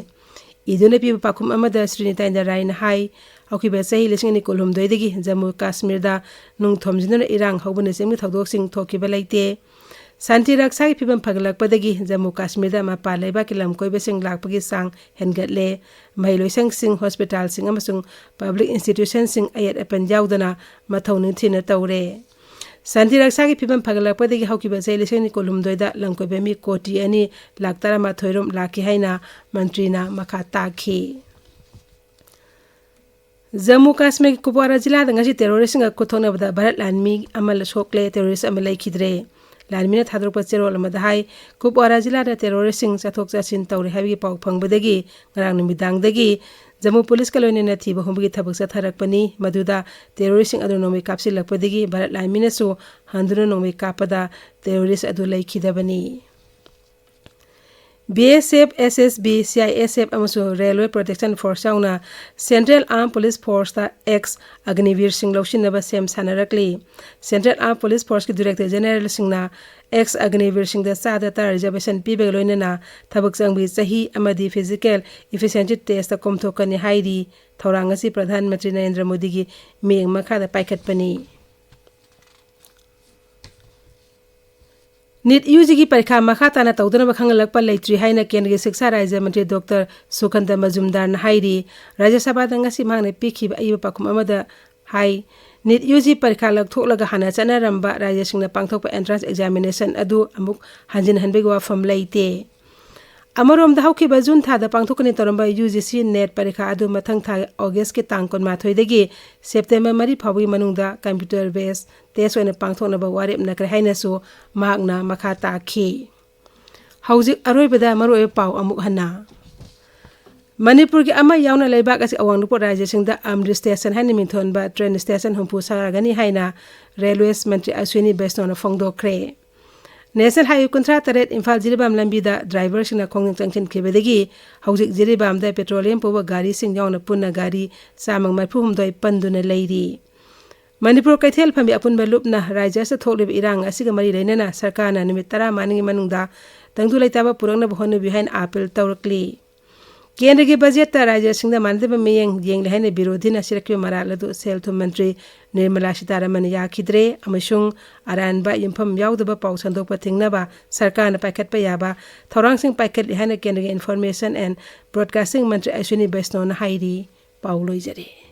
ꯏꯗꯨꯅ ꯄꯤꯕ ꯄꯥꯎꯈꯨꯝ ꯑꯃꯗ ꯁ꯭ꯔꯤ ꯅꯤꯇ꯭ꯌꯥꯅꯟꯗ ꯔꯥꯏꯅ ꯍꯥꯏ, ꯍꯧꯈꯤꯕ ꯆꯍꯤ ꯂꯤꯁꯤꯡ ꯑꯅꯤ ꯀꯨꯟꯍꯨꯝꯗꯣꯏꯗꯒꯤ ꯖꯝꯃꯨ ꯀꯥꯁꯃꯤꯔꯗ ꯅꯨꯡ ꯊꯣꯝꯖꯤꯟꯗꯨꯅ ꯏꯔꯥꯡ ꯍꯧꯕꯅꯆꯤꯡꯕ ꯊꯧꯗꯣꯛꯁꯤꯡ ꯊꯣꯛꯈꯤꯕ ꯂꯩꯇꯦ꯫ ꯁꯥꯟꯇꯤ ꯔꯛꯁꯥꯒꯤ ꯐꯤꯕꯝ ꯐꯒꯠꯂꯛꯄꯗꯒꯤ ꯖꯝꯃꯨ ꯀꯥꯁꯃꯤꯔꯗ ꯃꯄꯥꯟ ꯂꯩꯕꯥꯛꯀꯤ ꯂꯝ ꯀꯣꯏꯕꯁꯤꯡ ꯂꯥꯛꯄꯒꯤ ꯆꯥꯡ ꯍꯦꯟꯒꯠꯂꯦ꯫ ꯃꯍꯩꯂꯣꯏꯁꯪꯁꯤꯡ, ꯍꯣꯁꯄꯤꯇꯥꯜꯁꯤꯡ ꯑꯃꯁꯨꯡ ꯄꯕ꯭ꯂꯤꯛ ꯏꯟꯁꯇꯤꯇ꯭ꯌꯨꯁꯟꯁꯤꯡ ꯑꯌꯦꯠ ꯑꯄꯟ ꯌꯥꯎꯗꯅ ꯃꯊꯧ ꯅꯤꯡꯊꯤꯅ ꯇꯧꯔꯦ꯫ ꯁꯥꯟꯇꯤ ꯔꯛꯁꯥꯒꯤ ꯐꯤꯕꯝ ꯐꯒꯠꯂꯛꯄꯗꯒꯤ ꯍꯧꯈꯤꯕ ꯆꯍꯤ ꯂꯤꯁꯤꯡ ꯑꯅꯤ ꯀꯨꯟꯍꯨꯝꯗꯣꯏꯗ ꯂꯝꯀꯣꯏꯕ ꯃꯤ ꯀꯣꯇꯤ ꯑꯅꯤ ꯂꯥꯈ ꯇꯔꯥꯃꯥꯊꯣꯏ ꯔꯣꯝ ꯂꯥꯛꯈꯤ ꯍꯥꯏꯅ ꯃꯟꯇ꯭ꯔꯤꯅ ꯃꯈꯥ ꯇꯥꯈꯤ꯫ ꯖꯝꯃꯨ ꯀꯥꯁꯃꯤꯔꯒꯤ ꯀꯨꯞꯋꯥꯔꯥ ꯖꯤꯂꯥꯗ ꯉꯁꯤ ꯇꯦꯔꯣꯔꯤꯁ꯭ꯠꯁꯤꯡꯒ ꯈꯨꯠꯊꯣꯛꯅꯕꯗ ꯚꯥꯔꯠ ꯂꯥꯟꯃꯤ ꯑꯃ ꯁꯣꯛꯂꯦ, ꯇꯦꯔꯣꯔꯤꯁ꯭ꯠ ꯑꯃ ꯂꯩꯈꯤꯗ꯭ꯔꯦ꯫ ꯂꯥꯟꯃꯤꯅ ꯊꯥꯗꯣꯔꯛꯄ ꯆꯦꯔꯣꯜ ꯑꯃꯗ ꯍꯥꯏ, ꯀꯨꯞꯋꯥꯔꯥ ꯖꯤꯂꯥꯗ ꯇꯦꯔꯣꯔꯤꯁ꯭ꯠꯁꯤꯡ ꯆꯠꯊꯣꯛ ꯆꯠꯁꯤꯟ ꯇꯧꯔꯦ ꯍꯥꯏꯕꯒꯤ ꯄꯥꯎ ꯐꯪꯕꯗꯒꯤ ꯉꯔꯥꯡ ꯅꯨꯃꯤꯗꯥꯡꯗꯒꯤ ꯖꯝꯃꯨ ꯄꯨꯂꯤꯁꯀ ꯂꯣꯏꯅꯅ ꯊꯤꯕ ꯍꯨꯝꯕꯒꯤ ꯊꯕꯛ ꯆꯠꯊꯔꯛꯄꯅꯤ꯫ ꯃꯗꯨꯗ ꯇꯦꯔꯣꯔꯤꯁ꯭ꯠꯁꯤꯡ ꯑꯗꯨ ꯅꯣꯡꯃꯩ ꯀꯥꯞꯁꯤꯜꯂꯛꯄꯗꯒꯤ ꯚꯥꯔꯠ ꯂꯥꯟꯃꯤꯅꯁꯨ ꯍꯟꯗꯨꯅ ꯅꯣꯡꯃꯩ ꯀꯥꯞꯄꯗ ꯇꯦꯔꯣꯔꯤꯁ꯭ꯠ ꯑꯗꯨ ꯂꯩꯈꯤꯗꯕꯅꯤ꯫ B S F, S S B, C I S F ꯑꯃꯁꯨꯡ Railway Protection Force ꯌꯥꯎꯅ Central Armed Police Forceꯇ ex ꯑꯒꯅꯤꯕꯤꯔꯁꯤꯡ ꯂꯧꯁꯤꯟꯅꯕ ꯁꯦꯝ ꯁꯥꯟꯅꯔꯛꯂꯤ꯫ Central Armed Police Forceꯀꯤ Director Generalꯁꯤꯡꯅ ex ꯑꯒꯅꯤꯕꯤꯔꯁꯤꯡꯗ ꯆꯥꯗ ꯇꯔꯥ reservation ꯄꯤꯕꯒ ꯂꯣꯏꯅꯅ ꯊꯕꯛ ꯆꯪꯕꯒꯤ ꯆꯍꯤ ꯑꯃꯗꯤ physical efficiency testꯇ ꯀꯣꯝꯊꯣꯛꯀꯅꯤ ꯍꯥꯏꯔꯤ꯫ ꯊꯧꯔꯥꯡ ꯑꯁꯤ ꯄ꯭ꯔꯙꯥꯟ ꯃꯟꯇ꯭ꯔꯤ ꯅꯔꯦꯟꯗ꯭ꯔ ꯃꯣꯗꯤꯒꯤ ꯃꯤꯠꯌꯦꯡ ꯃꯈꯥꯗ ꯄꯥꯏꯈꯠꯄꯅꯤ꯫ ꯅꯤꯠ ꯌꯨ ꯖꯤꯒꯤ ꯄꯔꯤꯈꯥ ꯃꯈꯥ ꯇꯥꯅ ꯇꯧꯗꯅꯕ ꯈꯪꯍꯜꯂꯛꯄ ꯂꯩꯇ꯭ꯔꯤ ꯍꯥꯏꯅ ꯀꯦꯟꯗ꯭ꯔꯒꯤ ꯁꯤꯛꯁꯥ ꯔꯥꯖ꯭ꯌ ꯃꯟꯇ꯭ꯔꯤ ꯗꯣꯛꯇꯔ ꯁꯨꯀꯟꯇ ꯃꯖꯨꯝꯗꯥꯔꯅ ꯍꯥꯏꯔꯤ꯫ ꯔꯥꯖ꯭ꯌ ꯁꯚꯥꯗ ꯉꯁꯤ ꯃꯍꯥꯛꯅ ꯄꯤꯈꯤꯕ ꯑꯏꯕ ꯄꯥꯎꯈꯨꯝ ꯑꯃꯗ ꯍꯥꯏ, ꯅꯤꯠ ꯌꯨ ꯖꯤ ꯄꯔꯤꯈꯥ ꯂꯧꯊꯣꯛꯂꯒ ꯍꯥꯟꯅ ꯆꯠꯅꯔꯝꯕ ꯔꯥꯖ꯭ꯌꯁꯤꯡꯅ ꯄꯥꯡꯊꯣꯛꯄ entrance examination ꯑꯗꯨ ꯑꯃꯨꯛ ꯍꯟꯖꯤꯟꯍꯟꯕꯒꯤ ꯋꯥꯐꯝ ꯂꯩꯇꯦ꯫ ꯑꯃꯔꯣꯝꯗ, ꯍꯧꯈꯤꯕ ꯖꯨꯟ ꯊꯥꯗ ꯄꯥꯡꯊꯣꯛꯀꯅꯤ ꯇꯧꯔꯝꯕ ꯌꯨ ꯖꯤ ꯁꯤ ꯅꯦꯠ ꯄꯔꯤꯈꯥ ꯑꯗꯨ ꯃꯊꯪ ꯊꯥ ꯑꯣꯒꯁꯀꯤ ꯇꯥꯡ ꯀꯨꯟꯃꯥꯊꯣꯏꯗꯒꯤ ꯁꯦꯞꯇꯦꯝꯕꯔ ꯃꯔꯤ ꯐꯥꯎꯕꯒꯤ ꯃꯅꯨꯡꯗ computer based test ꯑꯣꯏꯅ ꯄꯥꯡꯊꯣꯛꯅꯕ ꯋꯥꯔꯦꯞꯅꯈ꯭ꯔꯦ ꯍꯥꯏꯅꯁꯨ ꯃꯍꯥꯛꯅ ꯃꯈꯥ ꯇꯥꯈꯤ꯫ ꯍꯧꯖꯤꯛ ꯑꯔꯣꯏꯕꯗ ꯃꯔꯨꯑꯣꯏꯕ ꯄꯥꯎ ꯑꯃꯨꯛ ꯍꯟꯅ꯫ ꯃꯅꯤꯄꯨꯔꯒꯤ ꯑꯃ ꯌꯥꯎꯅ ꯂꯩꯕꯥꯛ ꯑꯁꯤ ꯑꯋꯥꯡ ꯅꯣꯡꯄꯣꯛ ꯔꯥꯖ꯭ꯌꯁꯤꯡꯗ ꯑꯃ꯭ꯔꯤꯠ station ꯍꯥꯏꯅ ꯃꯤꯡꯊꯣꯟꯕ train station ꯍꯨꯝꯐꯨ ꯁꯥꯒꯅꯤ ꯍꯥꯏꯅ Railways ꯃꯟꯇ꯭ꯔꯤ ꯑꯁ꯭ꯋꯤꯅꯤ ꯕꯩꯁꯅꯣꯅ ꯐꯣꯡꯗꯣꯛꯈ꯭ꯔꯦ꯫ National Highway ꯀꯨꯟꯊ꯭ꯔꯥ ꯇꯔꯦꯠ ꯏꯝꯐꯥꯜ ꯖꯤꯔꯤꯕꯥꯝ ꯂꯝꯕꯤꯗ driverꯁꯤꯡꯅ ꯈꯣꯡꯖꯪ ꯆꯪꯁꯤꯟꯈꯤꯕꯗꯒꯤ ꯍꯧꯖꯤꯛ ꯖꯤꯔꯤꯕꯥꯝꯗ petroleum ꯄꯨꯕ ꯒꯥꯔꯤꯁꯤꯡ ꯌꯥꯎꯅ ꯄꯨꯟꯅ ꯒꯥꯔꯤ ꯆꯥꯝꯃ ꯃꯔꯤꯐꯨ ꯍꯨꯝꯗꯣꯏ ꯄꯟꯗꯨꯅ ꯂꯩꯔꯤ꯫ ꯃꯅꯤꯄꯨꯔ ꯀꯩꯊꯦꯜ ꯐꯝꯕꯤ ꯑꯄꯨꯟꯕ ꯂꯨꯞꯅ ꯔꯥꯖ꯭ꯌ ꯑꯁꯤꯗ ꯊꯣꯛꯂꯤꯕ ꯏꯔꯥꯡ ꯑꯁꯤꯒ ꯃꯔꯤ ꯂꯩꯅꯅ ꯁꯔꯀꯥꯔꯅ ꯅꯨꯃꯤꯠ ꯇꯔꯥꯃꯉꯥꯒꯤ ꯃꯅꯨꯡꯗ ꯇꯪꯗꯨ ꯂꯩꯇꯥꯕ ꯄꯨꯔꯛꯅꯕ ꯍꯣꯠꯅꯕꯤꯌꯨ ꯍꯥꯏꯅ appeal ꯇꯧꯔꯛꯂꯤ꯫ ꯀꯦꯟꯗ꯭ꯔꯒꯤ ꯕꯖꯦꯠꯇ ꯔꯥꯖ꯭ꯌꯁꯤꯡꯗ ꯃꯥꯟꯅꯗꯕ ꯃꯤꯠꯌꯦꯡ ꯌꯦꯡꯂꯦ ꯍꯥꯏꯅ ꯕꯤꯔꯣꯙꯤꯅ ꯁꯤꯔꯛꯈꯤꯕ ꯃꯔꯥꯜ ꯑꯗꯨ ꯁꯦꯜ ꯊꯨꯝ ꯃꯟꯇ꯭ꯔꯤ ꯅꯤꯔꯃꯂꯥ ꯁꯤꯇꯥꯔꯥꯃꯟꯅ ꯌꯥꯈꯤꯗ꯭ꯔꯦ ꯑꯃꯁꯨꯡ ꯑꯔꯥꯟꯕ ꯌꯨꯝꯐꯝ ꯌꯥꯎꯗꯕ ꯄꯥꯎ ꯁꯟꯗꯣꯛꯄ ꯊꯤꯡꯅꯕ ꯁꯔꯀꯥꯔꯅ ꯄꯥꯏꯈꯠꯄ ꯌꯥꯕ ꯊꯧꯔꯥꯡꯁꯤꯡ ꯄꯥꯏꯈꯠꯂꯤ ꯍꯥꯏꯅ ꯀꯦꯟꯗ꯭ꯔꯒꯤ Information and Broadcasting ꯃꯟꯇ꯭ꯔꯤ ꯑꯁ꯭ꯋꯤꯅꯤ ꯕꯩꯁꯅꯣꯅ ꯍꯥꯏꯔꯤ꯫ ꯄꯥꯎ ꯂꯣꯏꯖꯔꯦ꯫